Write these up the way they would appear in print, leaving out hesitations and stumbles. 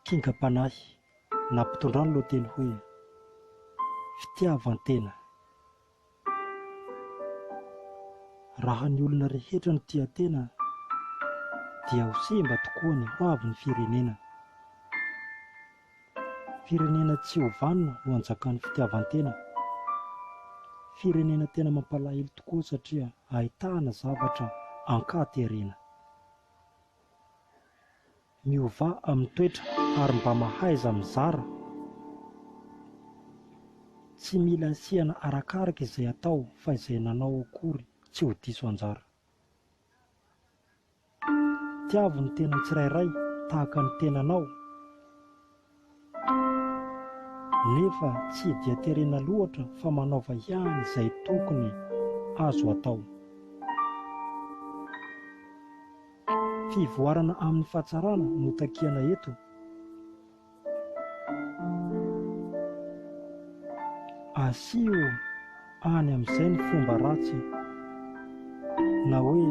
Kingam-panahy nampitondrany lohateny hoe Fitiavan-tena. Raha ny olona rehetra no tia tena dia ho simba tokoa ny hoavin'ny firenena. Firenena tsy ho vanona no anjakan'ny fitiavan-tena. Firenena tena mampalahelo tokoa satria ahitana zavatra ankaterena. Miovà amin'ny toetra ary mba mahaiza mizara. Tsy mila asiana arakaraka izay atao fa izay nanao akory tsy ho diso anjara. Tiavo ny tenan'ny tsirairay tahaka ny tenanao, nefa tsy dia terena loatra fa manaova ihany izay tokony azo atao. Fivoarana amin'ny fahatsarana no takiana eto. Asio any amin'izay ny fomba ratsy na hoe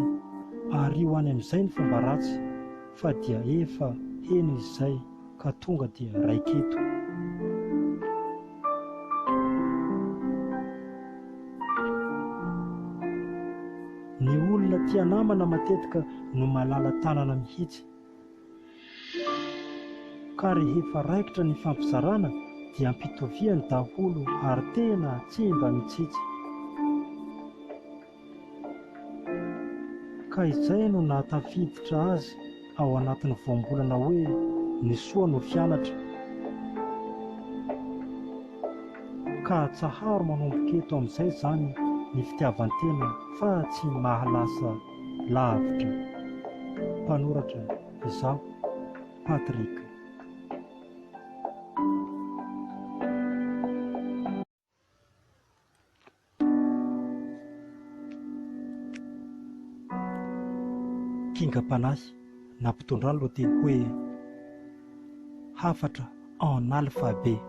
ario any amin'izay ny fomba ratsy fa dia efa heno izy izay ka tonga dia raiketo. Ny olona tia namana matetika no malala tanana mihitsy. Ka rehefa raikitra ny fampizarana dia ampitoviany daholo ary tena tsy mba mitsitsy. Ka izay no nahatafiditra azy ao anatin'ny voambolana hoe ny soa no fianatra. Ka atsaharo manomboka eto amin'izay izany ny fitiavan-tena fa tsy mahalasa lavitra. Mpanoratra, Izaho, Patrick. Kingam-panahy nampitondrany lohateny hoe Hafatra en alphabet.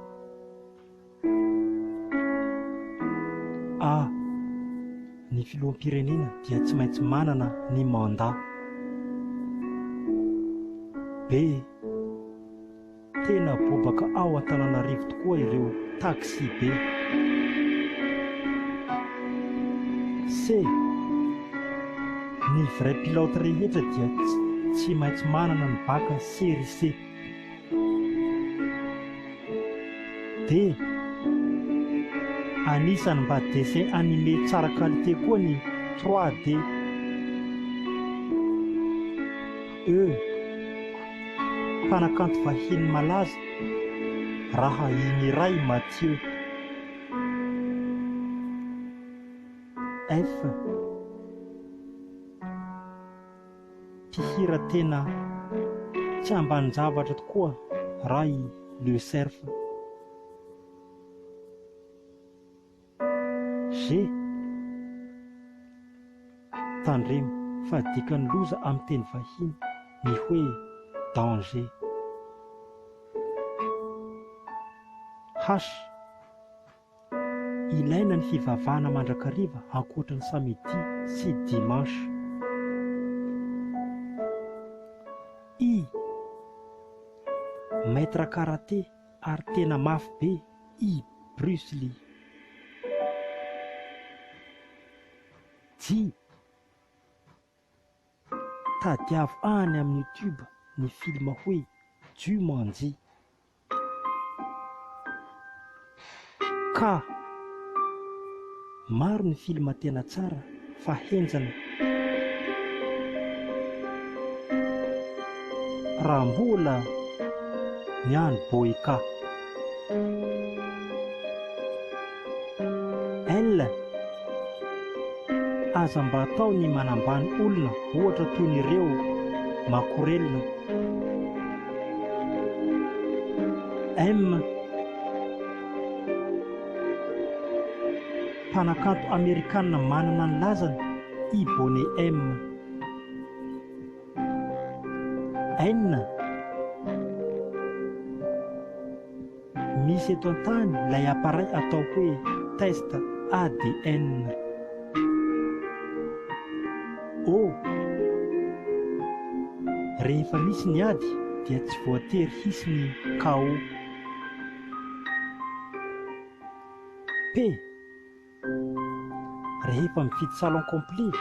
A. Ny filoham-pirenena dia tsy maintsy manana ny mandat. B. Tena bobaka ao Antananarivo tokoa ireo taxi-be. C. Ny vrai pilote rehetra dia tsy maintsy manana ny bac série C. D. Anisan'ny mba dessin animé tsara qualité koa ny 3D. E. Mpanakanto vahiny malaza raha i Miray Mathieu. F. Mpihira tena tsy ambanin-javatra tokoa raha i Le Cerf. G. Tandremo fa dikan'ny loza amin'ny teny vahiny ny hoe danger. H. Ilaina ny fivavahana mandrakariva ankoatra ny samedi sy dimanche. I. Maître karate ary tena mafy be i Bruce Lee. J. Tadiavo any amin'ny youtube ny film hoe Jumanji. Ka! Maro ny film tena tsara fa henjana raha mbola ny any Boyka. L. Aza mba atao ny manambany olona ohatra toy ny ireo makorelina. M. Mpanakanto amerikana manana ny lazany i Boney M. N. Misy eto an-tany ilay appareil atao hoe test ADN. O. Rehefa misy ny ady. dia tsy voatery hisy ny KO. P, Rehefa mividy salon complet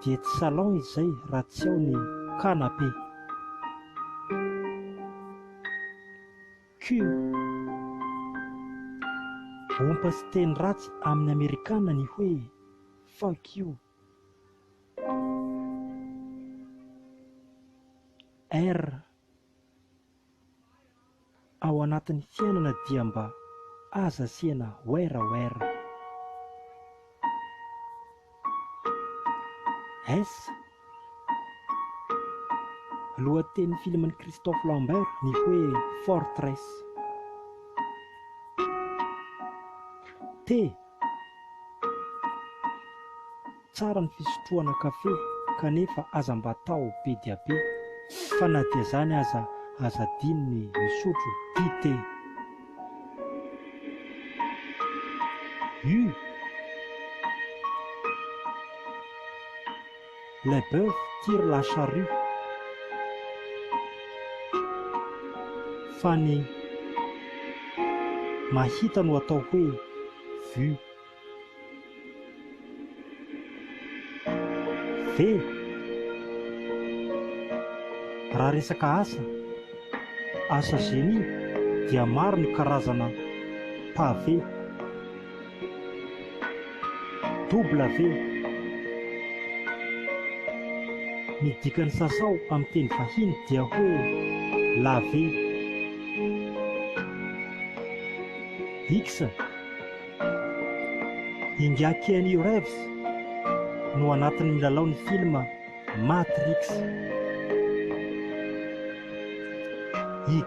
dia tsy salon izay raha tsy ao ny canapé. Q, Ompa sy teny ratsy amin'ny amerikana ny hoe fuck you. R, Ao anatin'ny fiainana dia mba aza asiana werawera. S, Lohatenin'ny filman'i Christophe Lambert ny hoe Fortress. T, Tsara ny fisotroana kafe kanefa aza mba atao be dia be fa na dia zany aza aza adino ny misotro dite. U, Les boeufs tirent la charrue fa ny mahita no atao hoe vue. V, Raha resaka asa, asa génie dia maro ny karazana pavé. W, Ny dikan'ny sasao amin'ny teny vahiny dia hoe laver. X, Ingahy Keanu Reeves no anatin'ny milalao ny film Matrix. Y,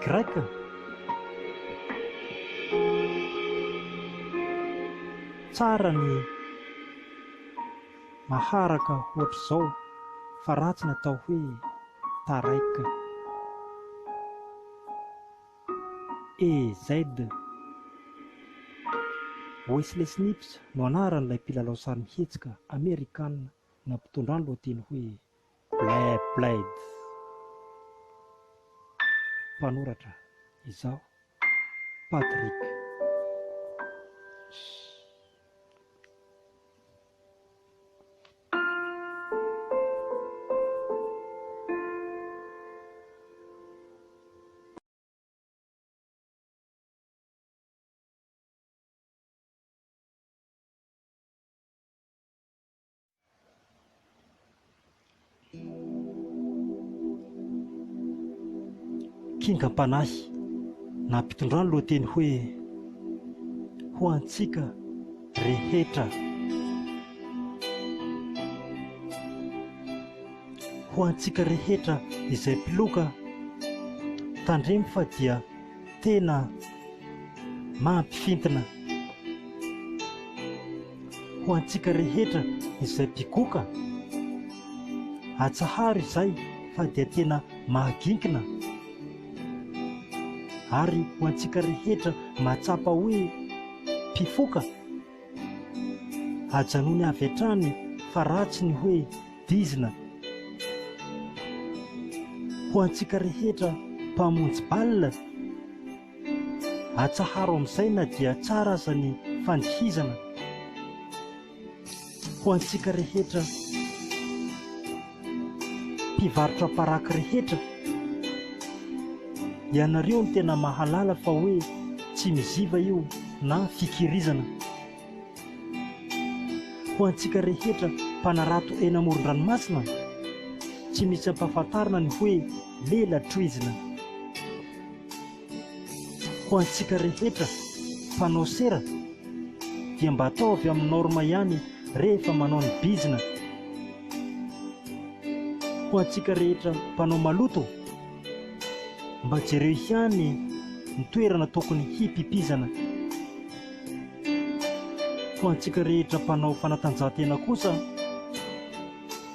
Tsara ny maharaka hoatr'izao fa ratsy ny atao hoe taraiky. EZ. Wesley Snipes no anaran'ilay mpilalao sarimihetsika Amerikana nampitondrany lohateny hoe Blade Blade. Mpanoratra, Izaho, Patrick. Kingam-panahy nampitondrany lohateny hoe Ho antsika rehetra. Ho antsika rehetra izay mpiloka, tandremo fa dia tena mampifintina. Ho antsika rehetra izay mpigoka, atsaharo izay fa dia tena mahaginkina. Ary ho antsika rehetra mahatsapa hoe mpifoka, ajanony avy hatrany fa ratsy ny hoe dizina. Ho antsika rehetra mpamonjy bal, Atsaharo amin'izay na dia tsara aza ny fandihizana. Ho antsika rehetra mpivarotra paraky rehetra, ianareo no tena mahalala fa hoe tsy miziva io na fikirizana. Ho antsika rehetra mpanarato eny amoron-dranomasina, tsy misy ampahafantarina ny hoe lela troizina. Ho antsika rehetra mpanao sera dia mba ataovy amin'ny norme ihany rehefa manao ny bizina. Ho antsika rehetra mpanao maloto, mba jereo ihany ny toerana tokony hipipizana. Ho antsika rehetra mpanao fanatanjahantena kosa,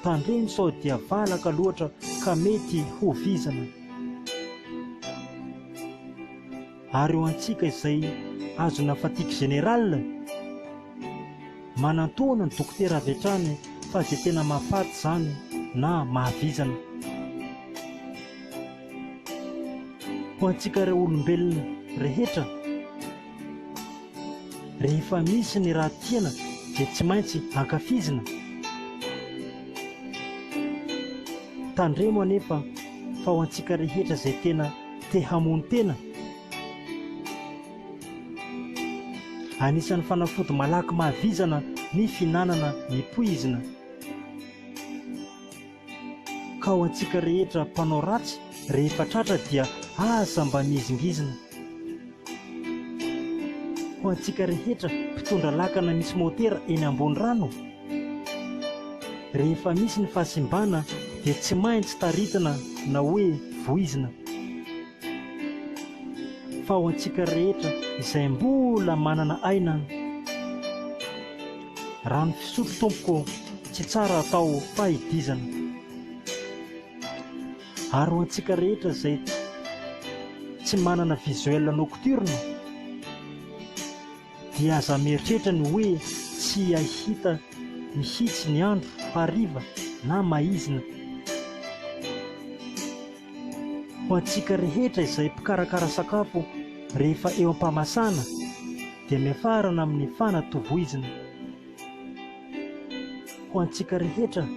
tandremo sao dia valaka loatra ka mety ho vizana. Ary ho antsika izay azona fatigue générale, manantoana ny dokotera avy hatrany fa dia tena mahafaty izany na mahavizana. Ho antsika ireo olombelona rehetra, rehefa misy ny raha tiana dia tsy maintsy ankafizina. Tandremo anefa fa ho antsika rehetra izay tena te hamono tena, anisan'ny fanafody malaky mahavizana ny fihinanana ny poizina. Ka ho antsika rehetra mpanao ratsy rehefa tratra dia aza mba mihizingizina. Ho antsika rehetra mpitondra lakana misy motera eny ambony rano, rehefa misy ny fahasimbana dia tsy maintsy taritina na hoe voizina. Fa ho antsika rehetra izay mbola manana aina, Rano fisotro tompoko tsy tsara atao fahidizana. Ary ho antsika rehetra izay tsy manana visuel nocturne dia aza mieritreritra ny hoe tsy hahita mihitsy ny andro hariva na maizina. Ho antsika rehetra izay mpikarakara sakafo rehefa eo am-pamasahana dia miafarana amin'ny fanatovoizina. Ho antsika rehetra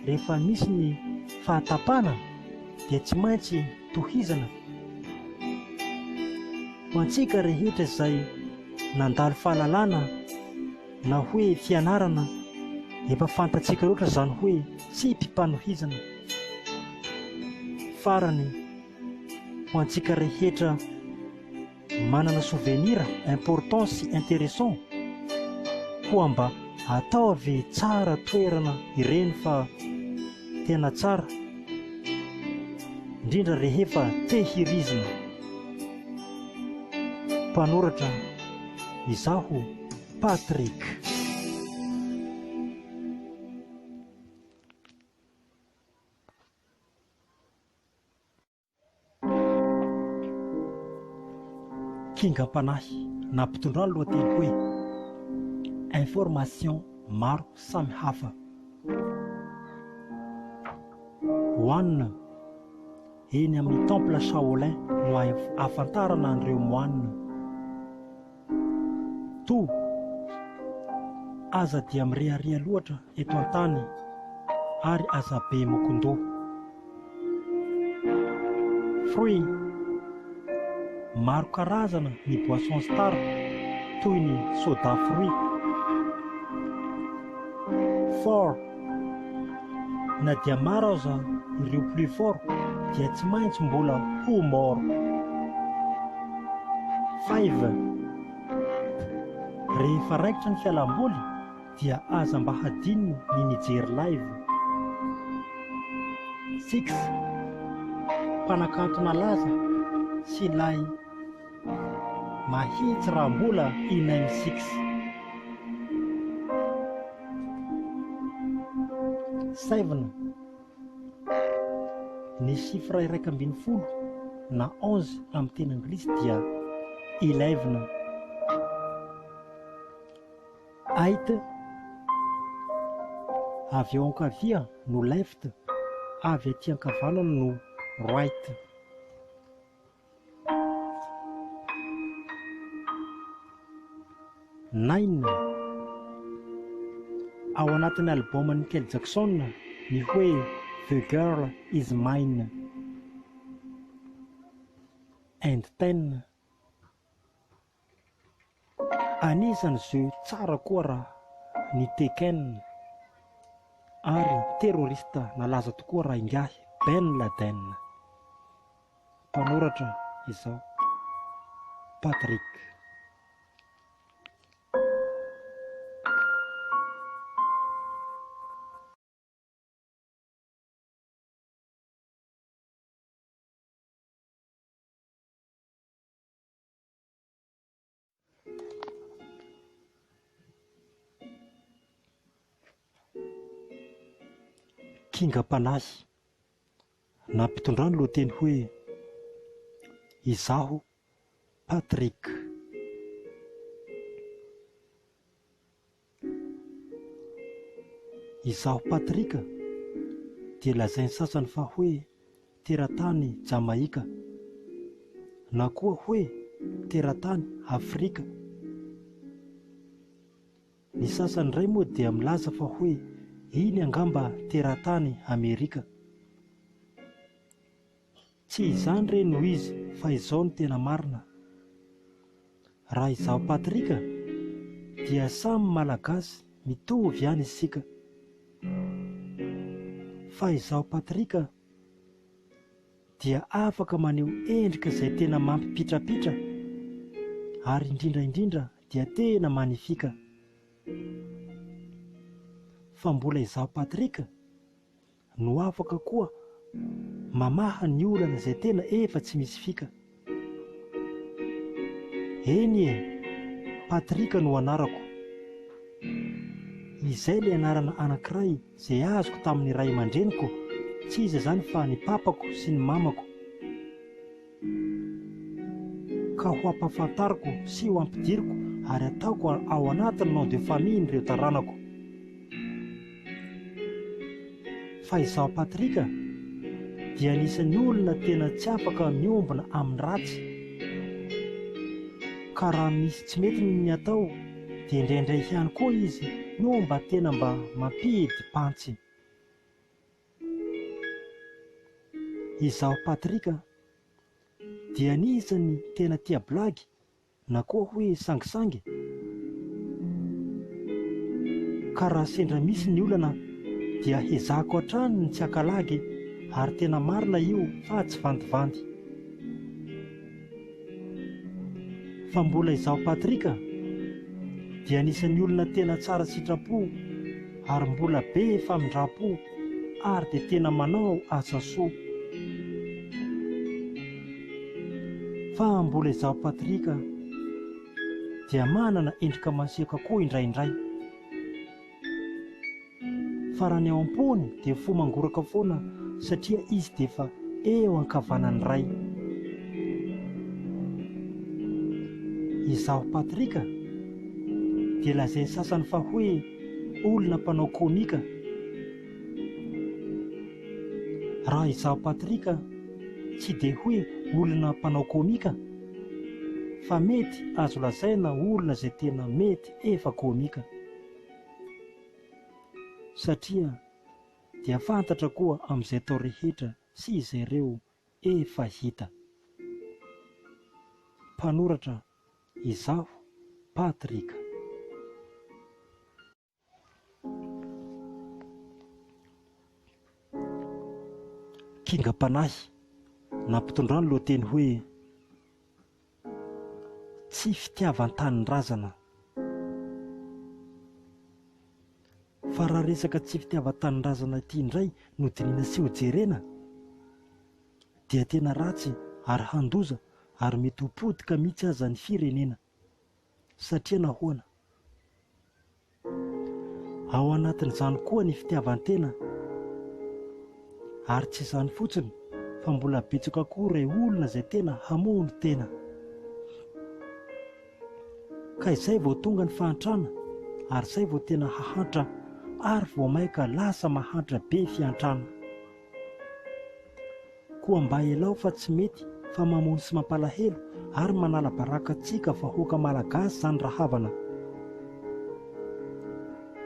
rehefa misy ny fahatapana dia tsy maintsy tohizana. Ho antsika rehetra izay nandalo fahalalana na hoe fianarana, efa fantatsika loatra izany hoe tsipim-panohizana. Farany, ho antsika rehetra manana souvenir important sy interessant, koa mba ataovy tsara toerana ireny fa tena tsara, indrindra rehefa tehirizina. Mpanoratra, izaho Patrick. Kingam-panahy nampitondra ny lohateny hoe Information maro samy hafa. One, eny amin'ny Temple Shaolin no ahafantarana an'ireo moine. Two, aza dia mirehareha loatra eto an-tany ary aza be mokondoha. Three, maro karazana ny boisson star toy ny soda fruit. Four, na dia maro aza ireo plus fort dia tsy maintsy mbola ho mort. Five, rehefa raikitra ny fialamboly dia aza mba hadino ny mijery live. Six, mpanakanto nalaza sy ilay mahitsy raha mbola i Nine Six. Seven, Ny chiffre 11 na onze amin'ny teny anglisy dia eleven. Eight, avy eo ankavia no left, avy aty ankavanana no right. Nine. Ao anatin'ny album-n'i Michael Jackson ny hoe The Girl Is Mine. And Ten. Anisan'ny jeu tsara koa raha ny Tekken ary terroriste nalaza tokoa raha ingahy Ben Laden. Mpanoratra izao Patrick. Kingam-panahy. Nampitondrany ny lohateny hoe Izaho Patrick. Izaho Patrick dia lazain'ny sasany fa hoe teratany Jamaika. Na koa hoe teratany Afrika. Ny sasany indray moa dia milaza fa hoe iny angamba teratany Amerika. Tsy izany re no izy fa izao no tena marina. Raha izaho Patrick dia samy Malagasy mitovy ihany isika. Fa izaho Patrick dia afaka maneho endrika izay tena mampipitrapitra ary indrindra indrindra dia tena magnifique. Fa mbola izaho Patrick no afaka koa mamaha ny olana izay tena efa tsy misy fika. Eny e! Patrick no anarako. Izay ilay anarana anankiray izay azoko tamin'ny ray aman-dreniko, tsy iza izany fa ny papako sy ny mamako. Ka ho ampahafantariko sy ho ampidiriko ary ataoko ao anatin'ny nom de famille-n'ireo taranako. Fa izaho Patrick dia anisan'ny olona tena tsy afaka miombona amin'ny ratsy. Ka raha misy tsy mety ny atao dia indraindray ihany koa izy no mba tena mba mampidy pantsy. Izaho Patrick dia anisan'ny tena tia blagy na koa hoe sangisangy ka raha sendra misy ny olana dia hezahako hatrany ny tsy hakalagy ary tena marina io fa tsy vandivandy. Fa mbola izaho Patrick dia anisan'ny olona tena tsara sitrapo ary mbola be famindrampo ary dia tena manao asa soa. Fa mbola izaho Patrick dia manana endrika masiaka koa indraindray. Fa raha ny ao am-pony dia fo mangoraka foana satria izy dia efa eo ankavanan'ny Ray. Izaho Patrick dia lazain'ny sasany fa hoe olona mpanao komika. Raha izaho Patrick tsy dia hoe olona mpanao komika fa mety azo lazaina olona izay tena mety efa komika. Satria dia fantatra koa amin'izay atao rehetra sy izay ireo efa hita. Mpanoratra izaho Patrick. Kingam-panahy nampitondrany lohateny hoe Tsy fitiavan-tanindrazana. Fa raha resaka tsy fitiavan-tanindrazana ity indray no dinihina sy hojerena dia tena ratsy ary handoza ary mety ho potika mihitsy aza ny firenena. Satria nahoana? Ao anatin'izany koa ny fitiavan-tena. Ary tsy izany fotsiny fa mbola betsaka koa ireo olona izay tena hamono tena. Ka izay vao tonga ny fahantrana ary izay vao tena hahantra ary vao maika lasa mahantra be fiantrana. Koa mba elao fa tsy mety fa mamono sy mampalahelo ary manala baraka antsika vahoaka malagasy zany rahavana.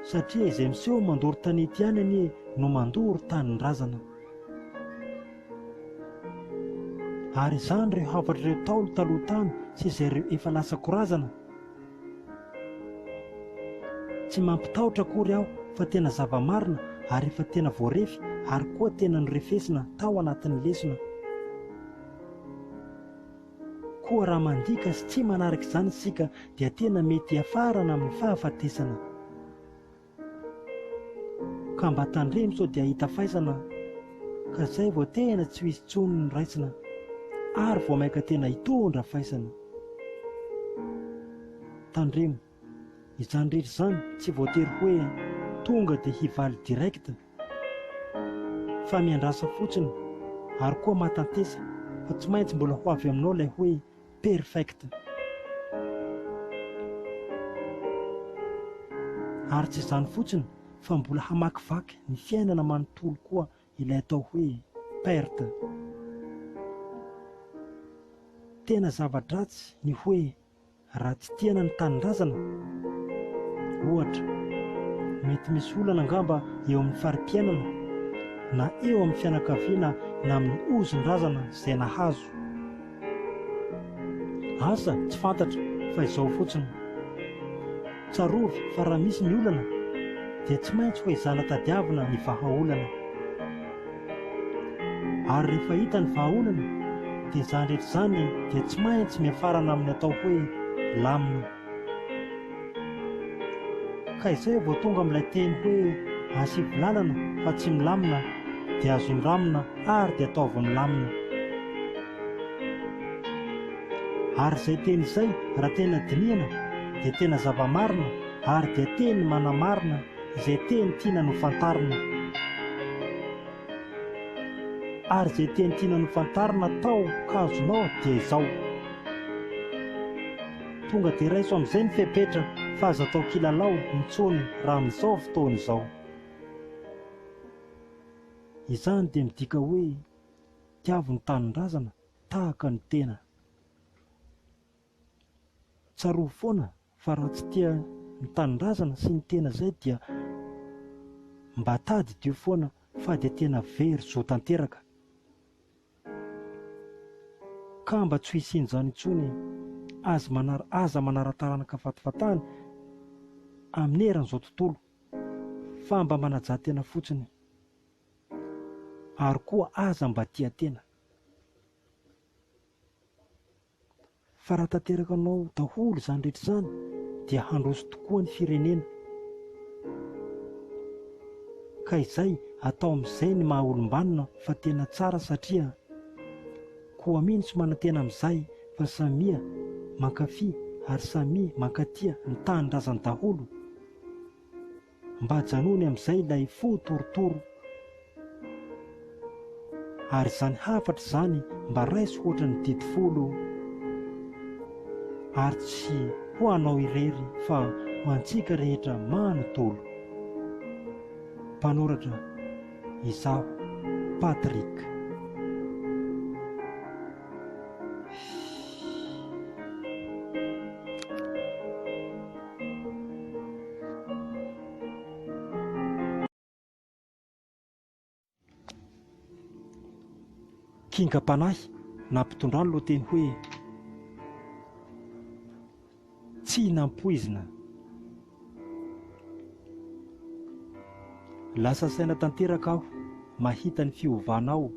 Satria izay miseho mandoro tanety ihany anie no mandoro tanindrazana. Ary izany ireo hafatra ireo Ntaolo taloha tany sy izay ireo efa lasa korazana. Tsy mampitahotra akory aho fa tena zava-marina ary efa tena voarefy ary koa tena norefesina tao anatin'ny lesona. Koa raha mandika sy tsy manaraka izany isika dia tena mety hiafarana amin'ny fahafatesana. Ka mba tandremo sao dia hahita faisana ka zay vao tena tsy ho hisy intsony ny raisina ary vao maika tena hitondra faisana. Tandremo, izany rehetra izany tsy voatery hoe tonga dia hivaly direct fa miandrasa fotsiny ary koa mahatantesa fa tsy maintsy mbola ho avy aminao ilay hoe perfect. Ary tsy izany fotsiny fa mbola hamakivaky ny fiainana manontolo koa ilay atao hoe perte. Tena zava-dratsy ny hoe raha tsy tiana ny tanindrazana, ohatra, mety misy olana angamba eo amin'ny fari-piainana, na eo amin'ny fianakaviana na amin'ny ozon-drazana izay nahazo. Asa, tsy fantatra fa izao fotsiny. Tsarovy fa raha misy ny olana dia tsy maintsy ho ezahana tadiavina ny vahaolana. Ary rehefa hita ny vahaolana dia izany rehetra izany dia tsy maintsy miafarana amin'ny atao hoe lamina. Ka izay vao tonga amin'ilay teny hoe asivo lalana fa tsy milamina dia azo indramina ary dia ataovy milamina. Ary izay teny izay raha tena dinihana dia tena zava-marina ary dia teny manamarina izay teny tiana nofantarina. Ary izay teny tiana nofantarina tao ka azonao dia izao. Tonga dia raiso amin'izay ny fepetra fa aza atao kilalao intsony raha amin'izao fotoana izao. Izany dia midika hoe tiavo ny tanindrazana tahaka ny tena. Tsarovy foana fa raha tsy tia ny tanindrazana sy ny tena izay dia mba tadidio foana fa dia tena very zo tanteraka. Ka mba tsy ho hisian'izany intsony aza manara aza manara-taranaka fatifatany amin'ny eran'izao tontolo fa mba manajà tena fotsiny. Ary koa aza mba tia tena. Fa raha tanterakanao daholo izany rehetra izany dia handroso tokoa ny firenena. Ka izay atao amin'izay ny maha olom-banona fa tena tsara satria koa mino sy manantena amin'izay fa samia mankafy ary samia mankatia ny tanindrazany daholo. Mba ajanony amin'izay ilay fo torotoro. Ary izany hafatra izany mba raiso hoatran'ny didy folo, ary tsy ho anao irery fa ho antsika rehetra manontolo. Mpanoratra, Izaho, Patrick. Kingam-panahy nampitondra ny lohateny hoe Tsy nampoizina. Lasa saina tanteraka aho mahita ny fiovanao.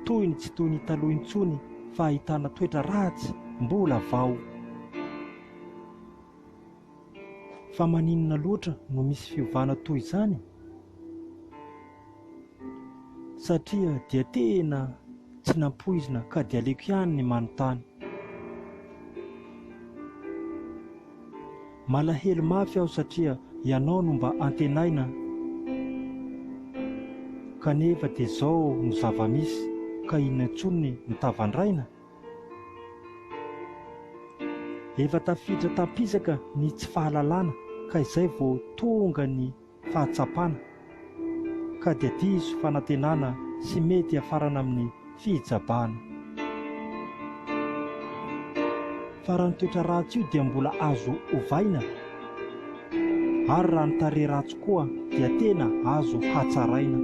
Toy ny tsy toy ny taloha intsony fa ahitana toetra ratsy mbola vao. Fa maninona loatra no misy fiovana toy izany? Satria dia tena tsy nampoizina ka dia aleoko ihany ny manontany. Malahelo mafy aho satria ianao no mba antenaina kanefa dia izao no zava-misy ka inona intsony no tavandraina? Efa tafiditra tampisaka ny tsy fahalalana ka izay vao tonga ny fahatsapana ka dia diso fanantenana sy mety hiafarana amin'ny fijabahana. Fa raha ny toetra ratsy io dia mbola azo ovaina ary raha ny tarehy ratsy koa dia tena azo hatsaraina.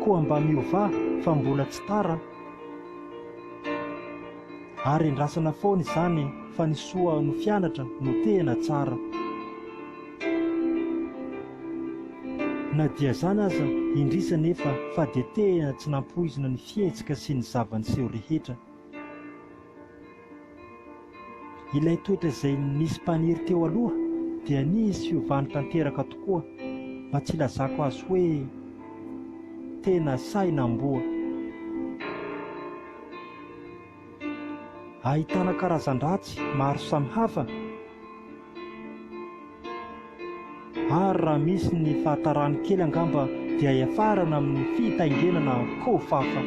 Koa mba miovà fa mbola tsy tara ary endrasana foana izany fa ny soa no fianatra no tena tsara. Na dia izany aza, indrisy anefa fa dia tena tsy nampoizina ny fihetsika sy ny zava-niseho rehetra. Ilay toetra izay nisy mpaniry teo aloha dia nisy fiovany tanteraka tokoa, mba tsy ilazako azy hoe tena sain'amboa. Ahitana karazan-dratsy maro samihafa ary raha misy ny fahatarany kely angamba dia hiafarana amin'ny fitaingenana kofafa.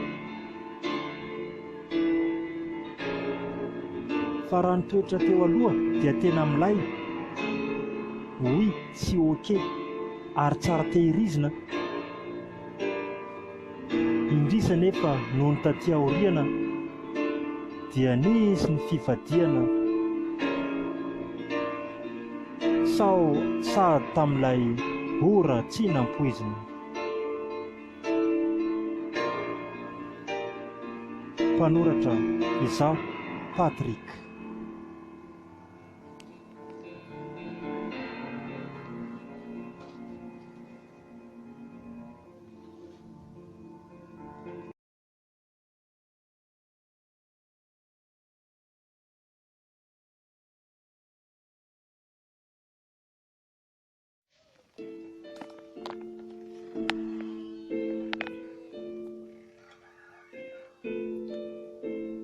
Fa raha ny toetra teo aloha dia tena milay, oui sy ok ary tsara tehirizina. Indrisy anefa nony taty aoriana dia nisy ny fivadihana sao sady tamin'ilay ora tsy nampoizina. Mpanoratra, Izaho Patrick.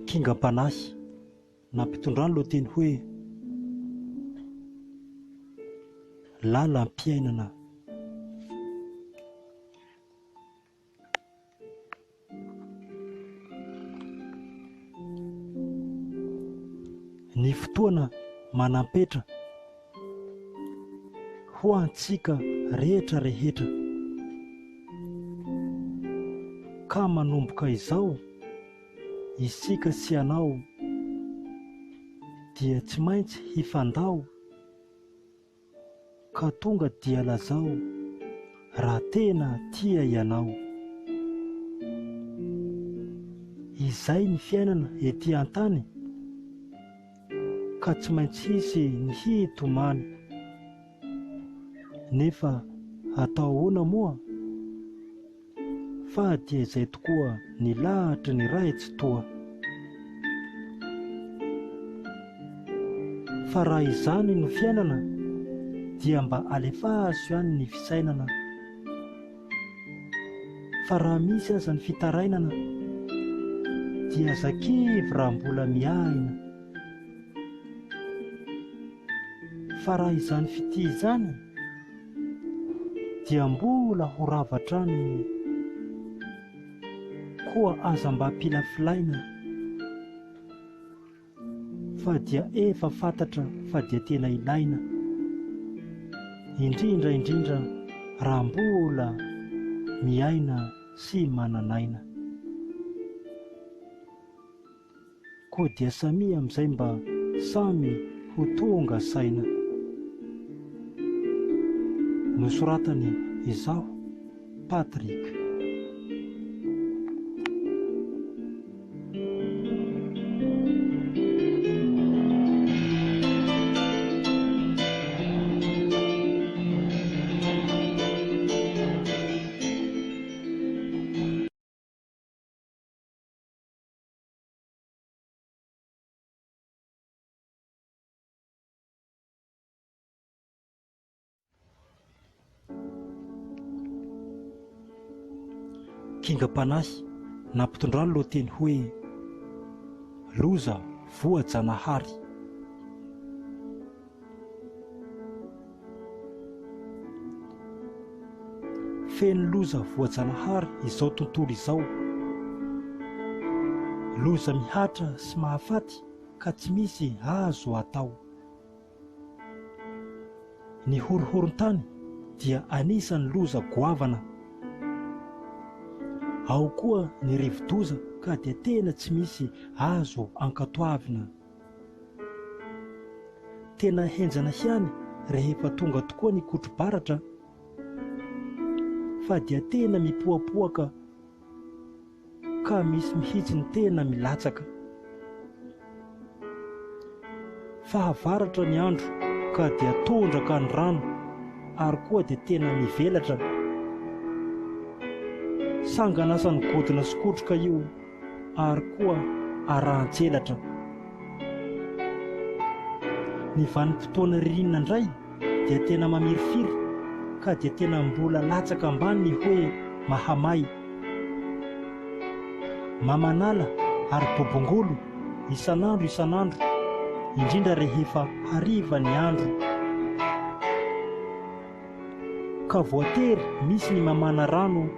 Kingam-panahy, nampitondrany lohateny hoe Lalam-piainana. Ny fotoana manam-petra ho antsika rehetra rehetra. Ka manomboka izao isika sy ianao dia tsy maintsy hifandao. Ka tonga dia lazao raha tena tia ianao. Izay ny fiainana ety an-tany ka tsy maintsy hisy ny hitomany. Nefa atao ahoana moa? Fa dia izay tokoa ny lahatry ny Ray Tsitoha. Fa raha izany no fiainana dia mba alefaso ihany ny fisainana. Fa raha misy aza ny fitarainana dia aza kivy raha mbola miaina. Fa raha izany fitia izany dia mbola ho rava hatrany koa aza mba pilafilaina fa dia efa fantatra fa dia tena ilaina indrindra indrindra raha mbola miaina sy manan'aina. Koa dia samia amin'izay mba samy ho tonga saina. Nosoratany izaho, Patrick. Kingam-panahy nampitondrany lohateny hoe Loza voajanahary. Feno loza voajanahary izao tontolo izao. Loza mihatra sy mahafaty ka tsy misy azo atao. Ny horohoron-tany dia anisan'ny loza goavana. Ao koa ny rivo-doza ka dia tena tsy misy azo ankatoavina. Tena henjana ihany rehefa tonga tokoa ny kotro-baratra fa dia tena mipoapoaka ka misy mihitsy ny tena milatsaka. Fahavaratra ny andro ka dia tondraka ny rano ary koa dia tena mivelatra. Sangan'asan'ny godona sy kotroka io. ary koa arahan-tselatra. Ny vanim-potoana ririnina indray dia tena mamirifiry ka dia tena mbola latsaka ambany ny hoe mahamay. Mamanala ary bobongolo isan'andro isan'andro, indrindra rehefa hariva ny andro. Ka voatery misy ny mamana rano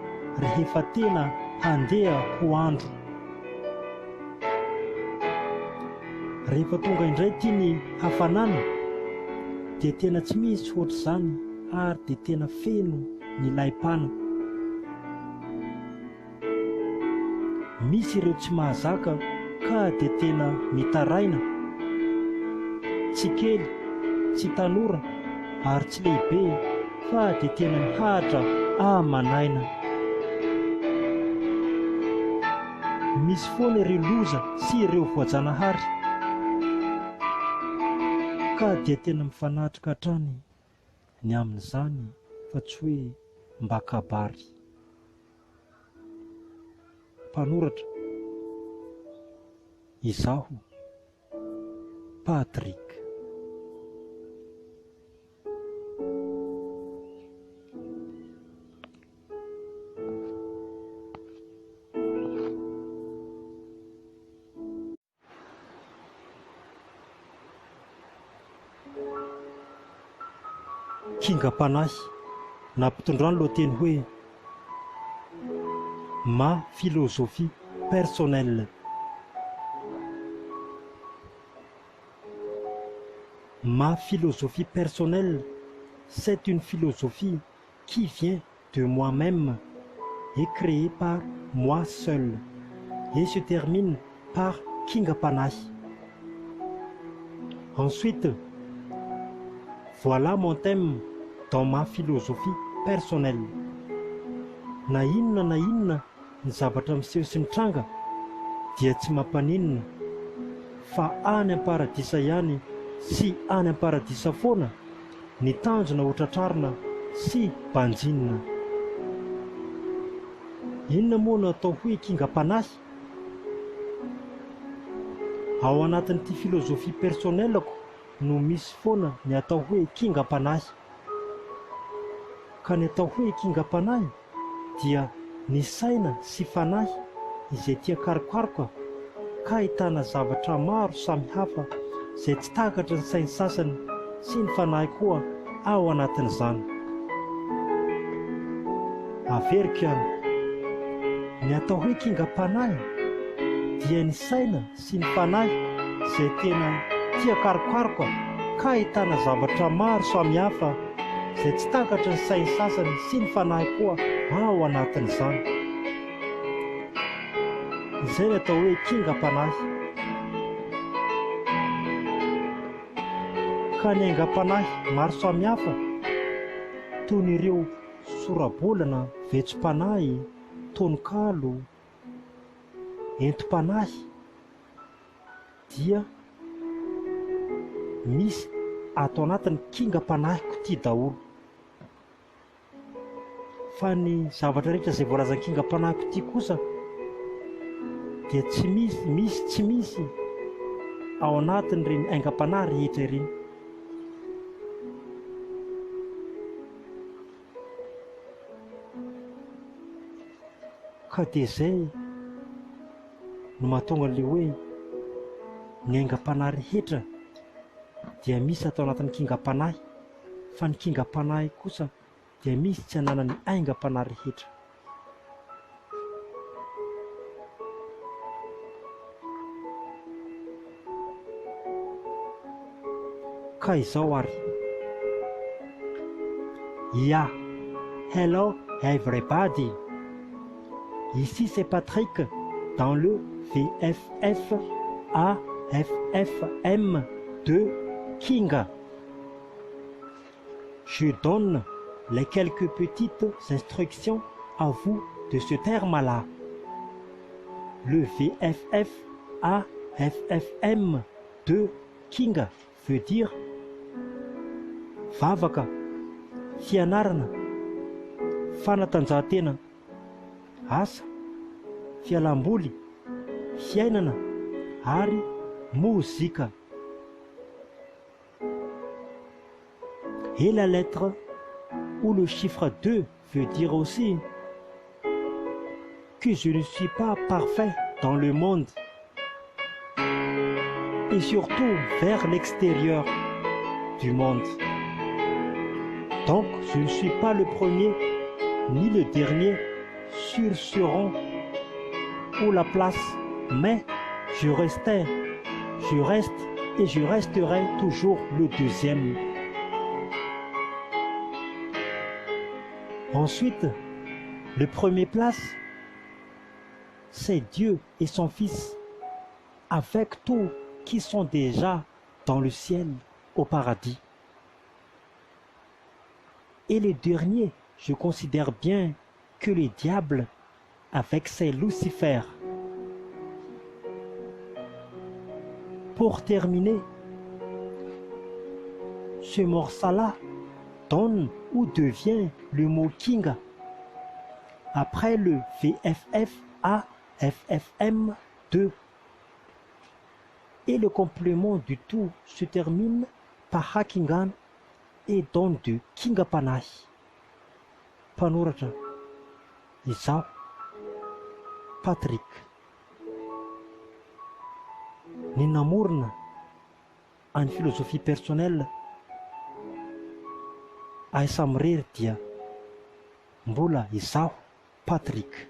rehefa tena handeha ho andro. Rehefa tonga indray ity ny hafanana dia tena tsy misy hoatr'izany ary dia tena feno ny laim-pana. Misy ireo tsy mahazaka ka dia tena mitaraina. Tsy kely, tsy tanora ary tsy lehibe fa dia tena mihatra aman'aina. Misy foana ireo loza sy ireo voajanahary ka dia tena mifanatrika hatrany ny amin'izany fa tsy hoe mba kabary. Mpanoratra, Izaho Patrick. Kingam-panahy, nampitondrany lohateny hoe Ma philosophie personnelle. Ma philosophie personnelle, c'est une philosophie qui vient de moi-même et créée par moi seul et se termine par kingam-panahy. Ensuite, voilà mon thème dans ma philosophie personnelle. Na inona na inona ny zavatra miseho sy mitranga dia tsy mampaninona fa any am-paradisa ihany sy any am-paradisa foana ny tanjona ho tratrarina sy banjinina. Inona moa no atao hoe kingam-panahy? Ao anatin'ity philosophie personnelle-ko no misy foana ny atao hoe kingam-panahy. Ka ny atao hoe kingam-panahy dia ny saina sy fanahy izay tia karokaroka ka ahitana zavatra maro samy hafa izay tsy takatry ny sain'ny sasany sy ny fanahy koa ao anatin'izany. Averiko ihany, ny atao hoe kingam-panahy dia ny saina sy ny fanahy izay tena tia karokaroka ka ahitana zavatra maro samy hafa izay tsy takatry ny sain'ny sasany sy ny fanahy koa ao anatin'izany. Izay ny atao hoe kingam-panahy. Ka ny aingam-panahy maro samihafa toy ny ireo sora-bolana, vetsom-panahy, tononkalo, entim-panahy dia misy ato anatin'ny kingam-panahiko ity daholo. Fa ny zavatra rehetra izay voalazan'ny kingam-panahiko ity kosa dia tsy misy, misy tsy misy ao anatin'ireny aingam-panahy rehetra ireny. Ka dia izay no mahatonga an'ilay hoe ny aingam-panahy rehetra dia misy ato anatin'ny kingam-panahy fa ny kingam-panahy kosa dia misy tsy ananan'ny aingam-panahy rehetra. Ka izao ary. Ya! Hello everybody! Ici c'est Patrick dans le VFF AFFM de Kinga. Je donne les quelques petites instructions à vous de ce terme-là. Le VFF AFFM de Kinga veut dire vavaka, fianarana, fanatanjahantena, asa, fialam-boly, fiainana ary mozika. Et la lettre ou le chiffre 2 veut dire aussi que je ne suis pas parfait dans le monde et surtout vers l'extérieur du monde. Donc je ne suis pas le premier ni le dernier sur ce rang ou la place, mais je restais, je reste et je resterai toujours le deuxième. Ensuite, le premier place, C'est Dieu et son Fils, avec tous qui sont déjà dans le ciel, au paradis. Et le dernier, je considère bien que le diable, avec ses Lucifers. Pour terminer, ce morceau-là donne ou devient le mot Kinga. Après le VFF A FFM 2. Et le complément du tout se termine par Hakingan et donne du Kingapanahy. Mpanoratra, Izaho, Patrick. Ny namorona an'ny philosophie personnelle ahy samirery dia mbola izaho, Patrick.